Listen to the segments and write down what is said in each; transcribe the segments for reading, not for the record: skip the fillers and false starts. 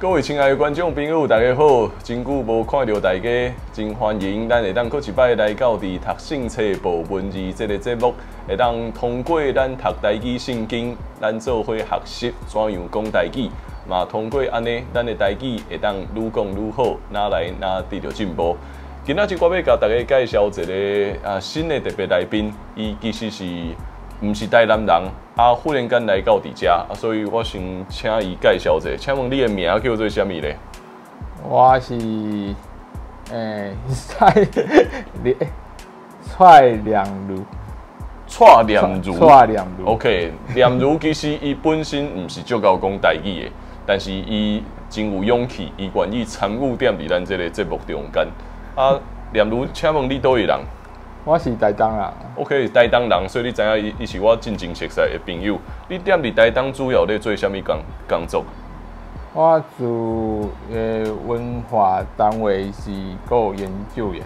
各位親愛的觀眾朋友，大家好！真久無看著大家，真歡迎咱會當閣一擺來到佇讀聖冊報文字這个節目，會當通過咱讀台語聖經，咱做伙學習怎樣講台語，嘛通過按呢，咱的台語會當愈講愈好，愈來愈得著進步。今仔日我欲共大家介紹一个新的特別來賓，伊其實是毋是台南人，啊，忽然間來到佇遮，啊，所以我先請伊介紹者。請問你的名叫做啥物咧？我是蔡良如。蔡念如。蔡念如。 OK，念如其實伊本身毋是足𠢕講台語的，但是伊真有勇氣，伊願意參與踮佇咱這个節目中間。啊，念如，請問你佗位人？我是台東人。 OK，台東人，所以你知影伊伊是我進前熟似的朋友。你踮佇台東主要咧做啥物工作？我做文化單位是做研究員。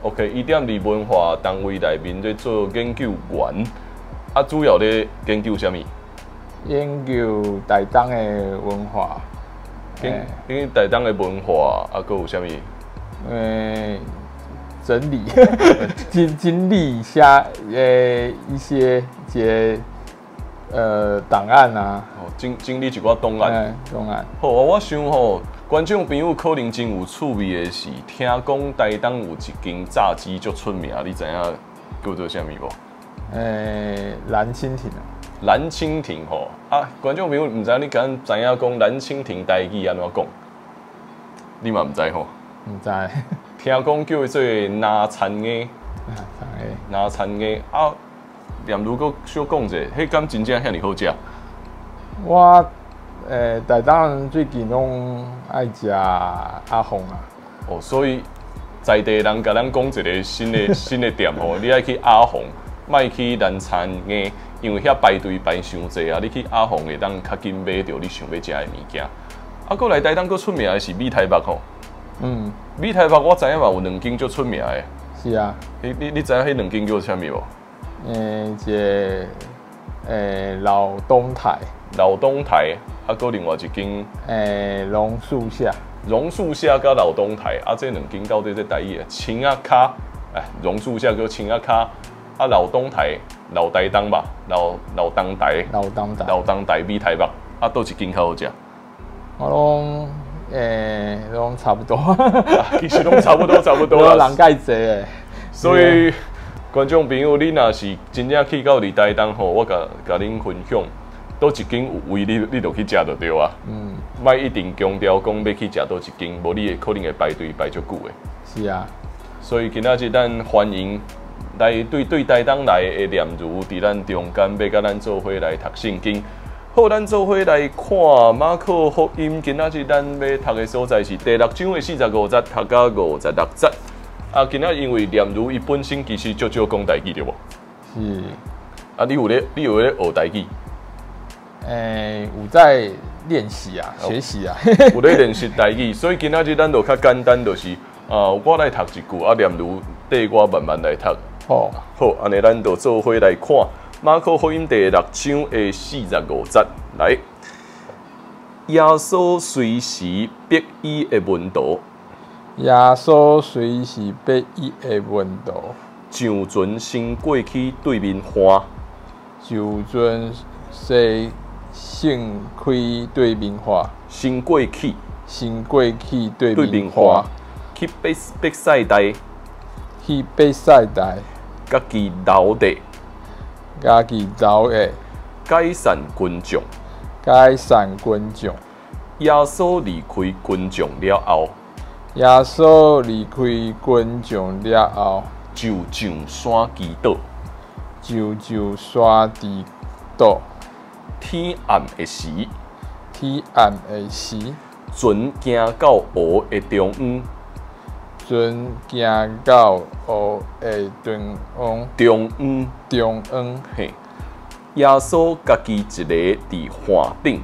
OK，伊踮佇文化單位內面咧做研究員，啊，主要咧研究啥物？研究台東的文化。研究台東的文化，啊，閣有啥物？整理、整理一下一些檔案啊。哦，整理一寡檔案。檔案。好啊，我想吼，觀眾朋友可能真有趣味的是，聽講台東有一間炸雞足出名，你知影叫做啥物無？藍蜻蜓啊。藍蜻蜓吼，啊，觀眾朋友毋知你敢知影講藍蜻蜓台語按怎講？你嘛毋知吼？毋知。聽講叫做藍田粿。藍田粿。藍田粿啊，念如閣小講者，彼敢真正遐爾好食？我台東人最近攏愛食阿鳳啊。哦，所以在地人共咱講一个新的店吼，你愛去阿鳳，莫去藍田粿，因為遐排隊排傷濟啊。你去阿鳳會當較緊買著你想欲食的物件。啊，閣來台東閣出名的是米苔目吼。米苔目我知影嘛有兩間足出名的。是啊。你知影彼兩間叫啥物無？一个老東台。老東台，啊，閣另外一間。榕樹下。榕樹下佮老東台，啊，這兩間到底這台語啊？青仔跤，哎，榕樹下叫青仔跤，啊，老東台，老台東吧，老東台。老東台。老東台米苔目，啊，佗一間較好食？我攏差不多。其實攏差不多，差不多啦。人較濟的。所以觀眾朋友，你若是真正去到佇台東吼，我共共恁分享，佗一間有位，你就去食就對啊。莫一定強調講欲去食佗一間，無你會可能會排隊排足久的。是啊。所以今仔日咱歡迎來對台東來的念如，佇咱中間欲共咱做伙來讀聖經。好，咱做伙來看馬可福音。今仔日咱欲讀的所在是第六章的45節，讀到56節。啊，今仔因為念如伊本身其實足少講台語對無？是。啊，你有咧學台語？有在練習啊，學習啊。有咧練習台語，所以今仔日咱就較簡單，就是啊，我來讀一句，啊，念如綴我慢慢來讀。好。好，按呢咱就做伙來看馬可福音第六章的四十五節，來，耶穌隨時迫伊的門徒，耶穌隨時迫伊的門徒，上船先過去對面岸，上船先先開對面岸，先過去，先過去對面岸，去伯賽大，去伯賽大，家己留低。家己留下，解散群眾，解散群眾。耶穌離開群眾了後，耶穌離開群眾了後，就上山祈禱，就上山祈禱。天暗的時，天暗的時，船行到湖的中央，船行到湖的中央，中央，中央，嘿，耶穌家己一个佇岸頂，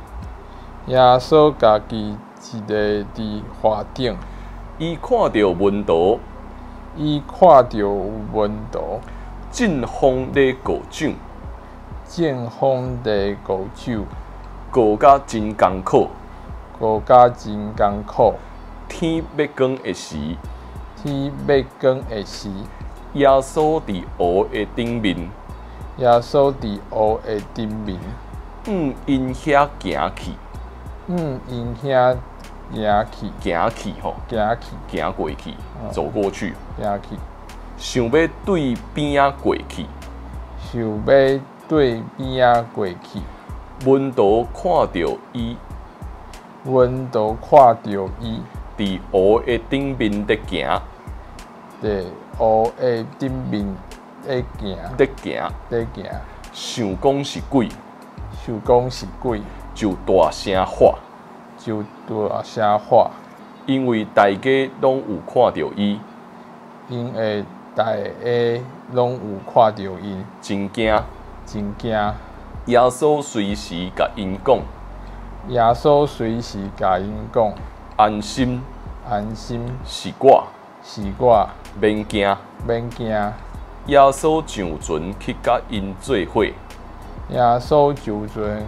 耶穌家己一个佇岸頂，伊看著門徒，伊看著門徒，正風咧糊槳，正風咧糊槳，糊甲真艱苦，無甲真艱苦。天欲光的時，天欲光的時，耶穌佇湖的頂面，耶穌佇湖的頂面，向𪜶遐行去，向𪜶遐行去，行去吼，行去，行過去，走過去，行去，想欲對邊仔過去，想欲對邊仔過去，門徒看著伊，門徒看著伊，佇湖的頂面咧行，佇湖的頂面咧行，咧行，咧行，想講是鬼，想講是鬼，就大聲喊，就大聲喊，因為大家攏有看著伊，因為大家攏有看著伊，真驚。真驚。耶穌隨時共𪜶講，耶穌隨時共𪜶講，安心，安心，是我，是我，免驚。免驚。耶穌上船去佮𪜶做伙，耶穌上船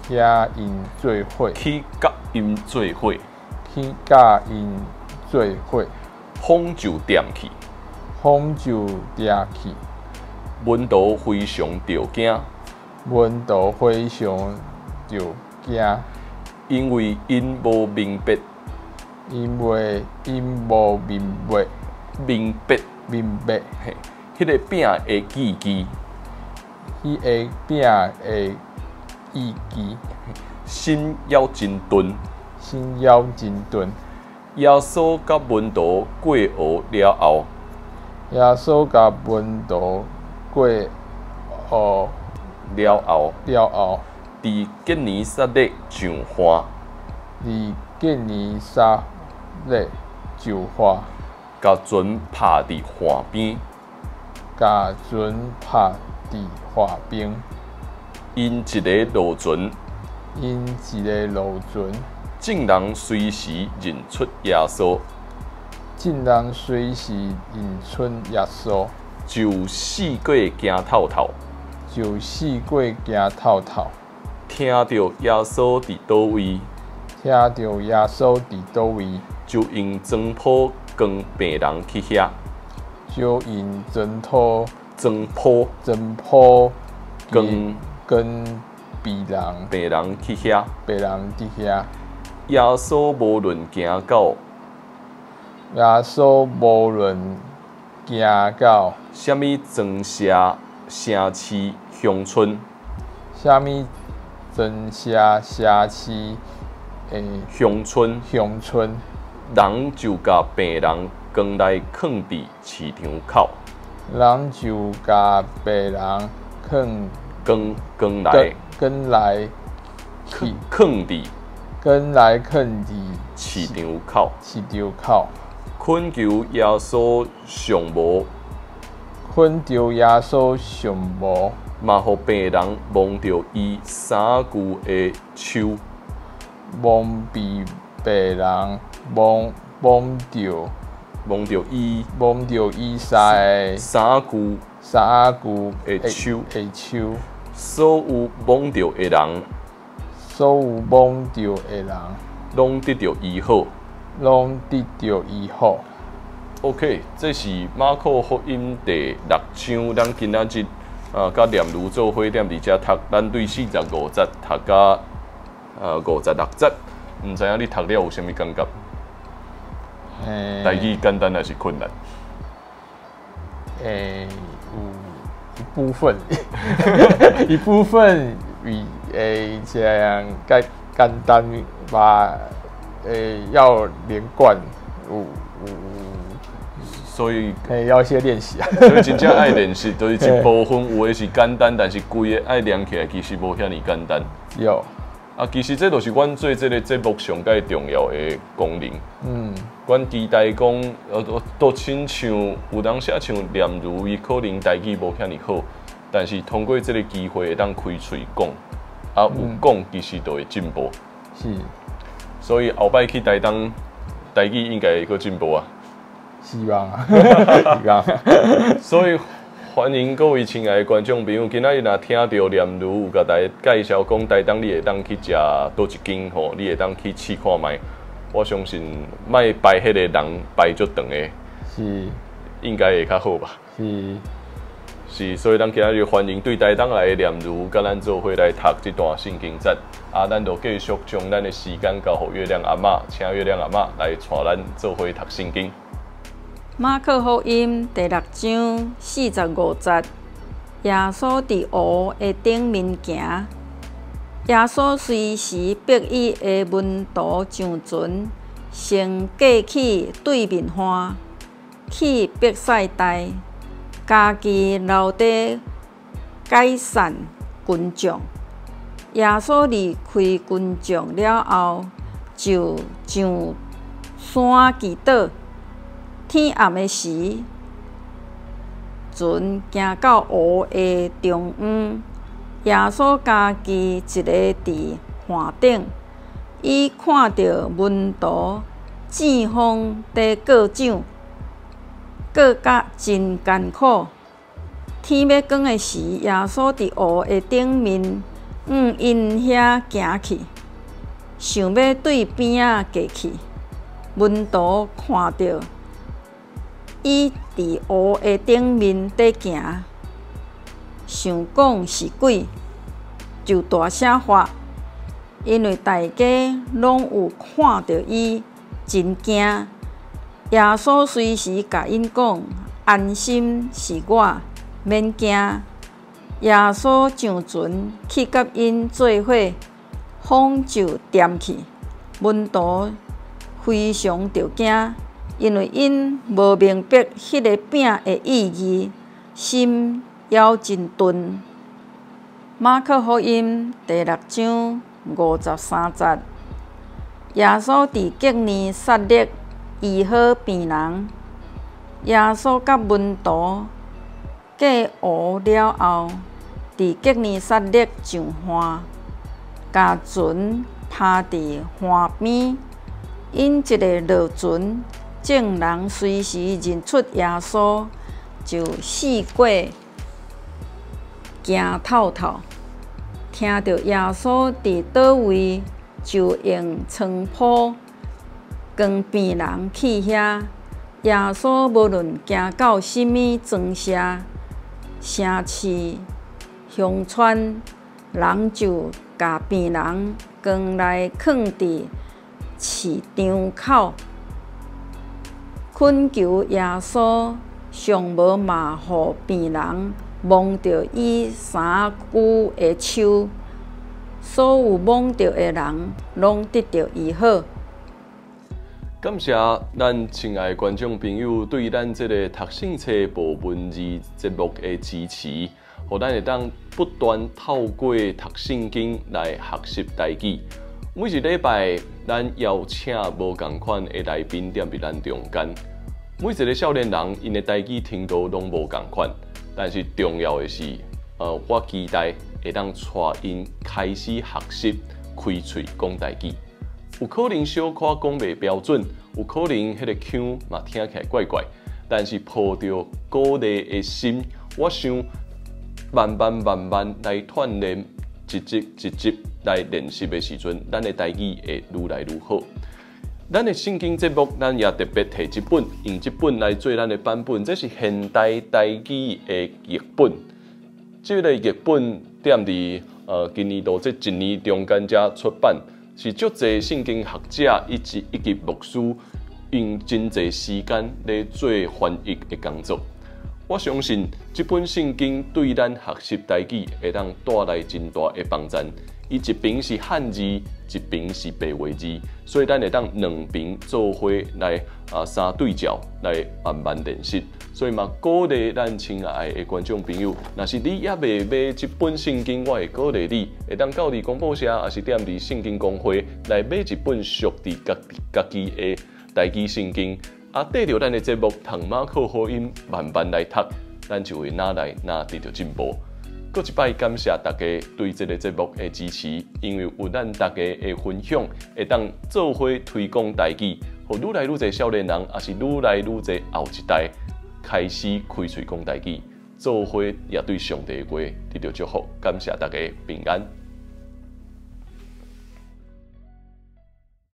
去佮𪜶做伙，去佮𪜶做伙，去佮𪜶做伙，風就恬去，風就恬去，門徒非常著驚，門徒非常著驚，因為𪜶無明白，因為𪜶無明白，明白，明白，嘿，彼个餅的意義，彼个餅的意義，心猶真鈍。心猶真鈍。耶穌佮門徒過湖了後，耶穌佮門徒過湖了後，了後，佇吉尼撒勒上岸，佇吉尼撒勒上岸，共船拍佇岸邊，共船拍佇岸邊。𪜶一个落船，𪜶一个落船，眾人隨時認出耶穌，眾人隨時認出耶穌，就四界行透透，就四界行透透。聽著耶穌佇佗位，聽著耶穌佇佗位，就用床鋪扛病人去遐，就用床鋪床鋪床鋪扛扛病人病人去遐。病人佇遐。耶穌無論行到耶穌無論行到啥物莊社、城市、鄉村，啥物莊社、城市的鄉村，鄉村，人就共病人扛來囥佇市場口，人就共病人囥扛扛來扛來去囥佇扛來囥佇市場口，市場口，懇求耶穌上無，懇求耶穌上無，嘛予病人摸著伊衫舊的鬚，摸被病人摸摸著摸著伊摸著伊衫的衫舊衫舊的鬚，的鬚，所有摸著的人，所有摸著的人，攏得著醫好。攏得著醫好。 OK，這是馬可福音第六章，咱今仔日啊，佮念如做伙踮佇遮讀，咱對45節讀到56節，毋知影你讀了有啥物感覺？台語簡單抑是困難？有一部分，一部分比這樣簡簡單吧，要連貫，有有，所以要一些練習啊。所以真正愛練習，就是一部分有的是簡單，但是規个愛連起來，其實無遐爾簡單。有。啊，其實這就是阮做這个節目上蓋重要的功能。阮期待講，都親像有當時像念如，伊可能台語無遐爾好，但是通過這个機會會當開喙講，啊，有講其實就會進步。所以後擺去台東，台語應該會閣進步啊。希望啊，希望。所以歡迎各位親愛的觀眾朋友，今仔日若聽著念如有共大家介紹講，台東你會當去食佗一間吼，你會當去試看覓。我相信莫排彼個人排足長的，應該會較好吧？是。是，所以咱今仔日歡迎對台東來的念如，佮咱做伙來讀這段聖經節。啊，咱就繼續將咱的時間交予月亮阿嬤，請月亮阿嬤來帶咱做伙讀聖經。馬可福音第六章45節，耶穌佇湖的頂面行。耶穌隨時迫伊的門徒上船，先過去對面岸，去伯賽大，家己留佇解散群眾。耶穌離開群眾了後，就上山祈禱。天暗的時，船行到湖的中央，耶穌家己一个佇岸頂。伊看著門徒糋風佇割槳，割甲真艱苦。天欲光的時，耶穌佇湖的頂面向𪜶遐行去，想欲對邊仔過去。門徒看著伊佇湖的頂面佇行，想講是鬼，就大聲喊，因為大家攏有看著伊，真驚。耶穌隨時共𪜶講：安心，是我，免驚。耶穌上船去佮𪜶做伙，風就恬去。門徒非常著驚，因為𪜶無明白彼个餅的意義，心猶真鈍。馬可福音第六章53節，耶穌佇革尼撒勒醫好病人。耶穌佮門徒過湖了後，佇革尼撒勒上岸，共船泊佇岸邊。𪜶一个落船，眾人隨時認出耶穌，就四界行透透。聽著耶穌佇佗位，就用床鋪扛病人去遐。耶穌無論行到啥物莊舍、城市、鄉村，人就共病人扛來囥佇市場口，懇求耶穌上無嘛予病人摸著伊衫袖的鬚，所有摸著的人攏得著醫好。感謝咱親愛的觀眾朋友對咱這个讀聖冊無文字節目的支持，予咱會當不斷透過讀聖經來學習台語。每一禮拜，咱邀請無仝款的來賓踮佇咱中間。每一个少年人，𪜶的台語程度攏無仝款，但是重要的是，我期待會當帶𪜶開始學習開喙講台語。有可能小可講袂標準，有可能彼个腔嘛聽起來怪怪，但是抱著鼓勵的心，我想慢慢慢慢來鍛鍊，一集一集來練習的時陣，咱的台語會愈來愈好。咱的聖經節目，咱也特別提這本，用這本來做咱的版本，這是現代台語的譯本。這个譯本踮佇今年度這一年中間才出版，是足濟聖經學者以及牧師用真濟時間咧做翻譯的工作。我相信這本聖經對咱學習台語會當帶來真大的幫助。伊一邊是漢字，一邊是白話字，所以咱會當兩邊做伙來相對照來慢慢練習。所以嘛，鼓勵咱親愛的觀眾朋友，若是你猶未買這本聖經，我會鼓勵你會當到佇公布社，抑是踮佇聖經公會來買一本屬佇家家己的台語聖經。啊，綴著咱的節目《讀馬可福音》，慢慢來讀，咱就會愈來愈得著進步。閣一擺感謝大家對這个節目的支持，因為有咱大家的分享，會當做伙推廣台語，予愈來愈濟少年人，抑是愈來愈濟後一代開始開喙講台語。做伙也對上帝的話得著祝福。感謝大家，平安。